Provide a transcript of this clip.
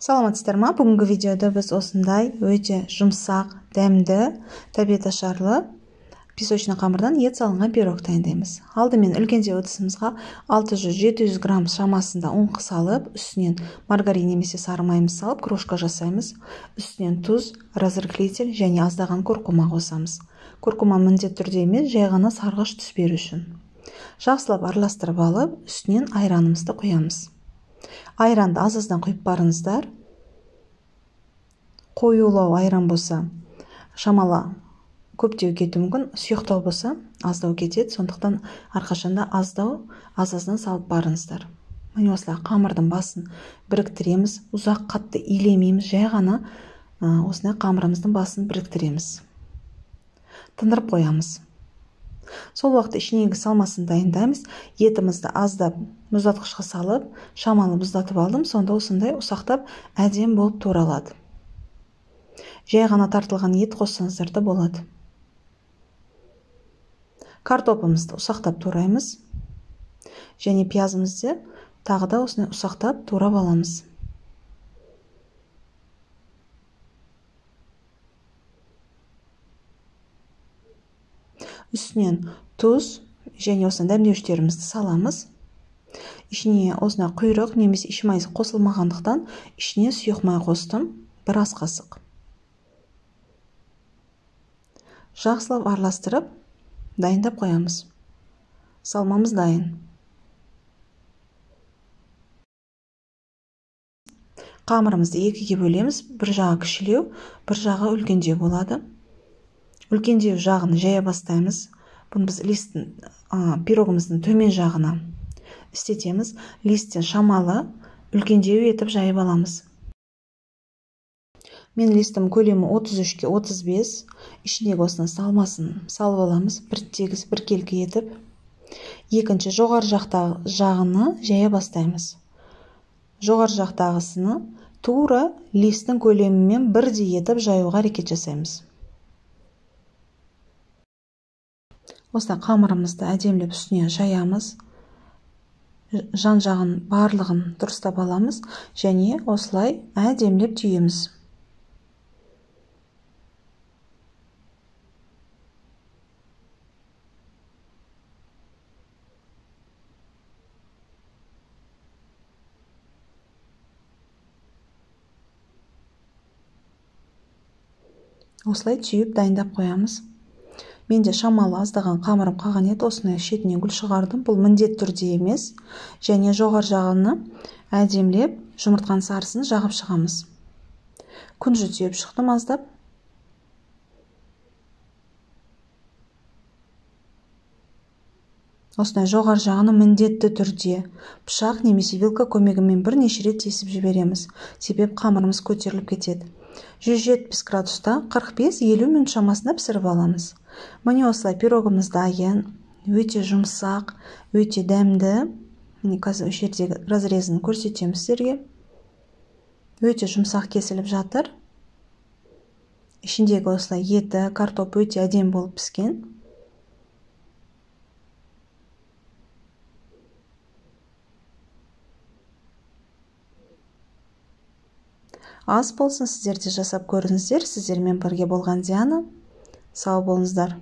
Саламатсыздар ма? Бүгінгі видеода біз осындай өте жұмсақ, дәмді, тәбет ашарлы песочный қамырдан ет салынған пирог дайындаймыз. Алдымен үлкендеу ыдысымызға 600-700 грамм шамасында ұн салып, үстінен маргарин немесе сары майымыз салып, крошка жасаймыз. Үстінен тұз, разрыхлитель және аздаған куркума қосамыз. Куркума міндетті түрде емес, жай ғана сарғыш түс беру үшін. Жақсылап араластырып алып, үстінен айранымызды құямыз. Айранды аз-аздан құйып барыңыздар. Қоюлау айран болса, шамалы көптеу кетуі мүмкін, сұйықтау болса, аздау кетеді. Сондықтан әрқашанда аздау, аз-аздан салып барыңыздар. Міне осылай қамырдың басын біріктіреміз. Ұзақ қатты илемейміз, жай ғана осындай қамырымыздың басын біріктіреміз. Тындырып қоямыз. Сол уақытта ішінегі салмасын дайындаймыз. Етімізді аздап мұздатқышқа салып, шамалы мұздатып алдым. Сонда осындай ұсақтап әдемі болып туралады. Жай ғана тартылған ет қоссаңыздар да болады. Картопымызды ұсақтап тураймыз. Және пиязымызды тағы да осындай ұсақтап турап аламыз. Үстінен тұз және осындай дәмдеуіштерімізді саламыз. Ішіне осындай құйрық немесе іші май қосылмағандықтан ішіне сұйық май қостым, бір ас қасық. Жақсылап араластырып дайындап қоямыз. Салмамыз дайын. Қамырымызды екіге бөлеміз. Бір жағы кішілеу, бір жағы үлкендеу болады. Үлкендеу жағын жая бастаймыз. Бұны біз листтің, пирогымыздың төмен жағына істетеміз. Листтен шамалы үлкендеу етіп жайып аламыз. Мен листім көлемі 33-ке 35. Ішіндегі осының салмасын салып аламыз. Бір тегіс, бір келкі етіп. Екінші жоғары жақтағы жағыны жая бастаймыз. Жоғары жақтағысыны тура листтің көлемімен бірдей етіп жаюға әрекет жасаймыз. Осылай қамырымызды әдемілеп үстіне жаямыз. Жан жағын барлығын дұрыстап аламыз және осылай әдемілеп түйеміз. Осылай түйіп дайындап қоямыз. Менде шамалы аздаған қамырым қалған еді, осындай шетінен гүл шығардым. Бұл міндетті түрде емес. Және жоғары жағыны әдемілеп жұмыртқаның сарысын жағып шығамыз. Күнжіт түйіп шықтым аздап. Осындай жоғары жағыны міндетті түрде пышақ немесе вилка көмегімен бірнеше рет тесіп жібереміз. Себебі қамырымыз көтеріліп кетеді. 170 градуста 45-50 минут шамасында пісіріп аламыз. Міне осылай пирогымыз дайын, өте жұмсақ, өте дәмді. Міне қазір осы жердегі разрезін көрсетемін сіздерге. Өте жұмсақ кесіліп жатыр. Ішіндегі осылай еті, картоп өте әдемі болып піскен. Ас болсын, сіздер де жасап көріңіздер. Сіздермен бірге болған Диана. Сау болыңыздар.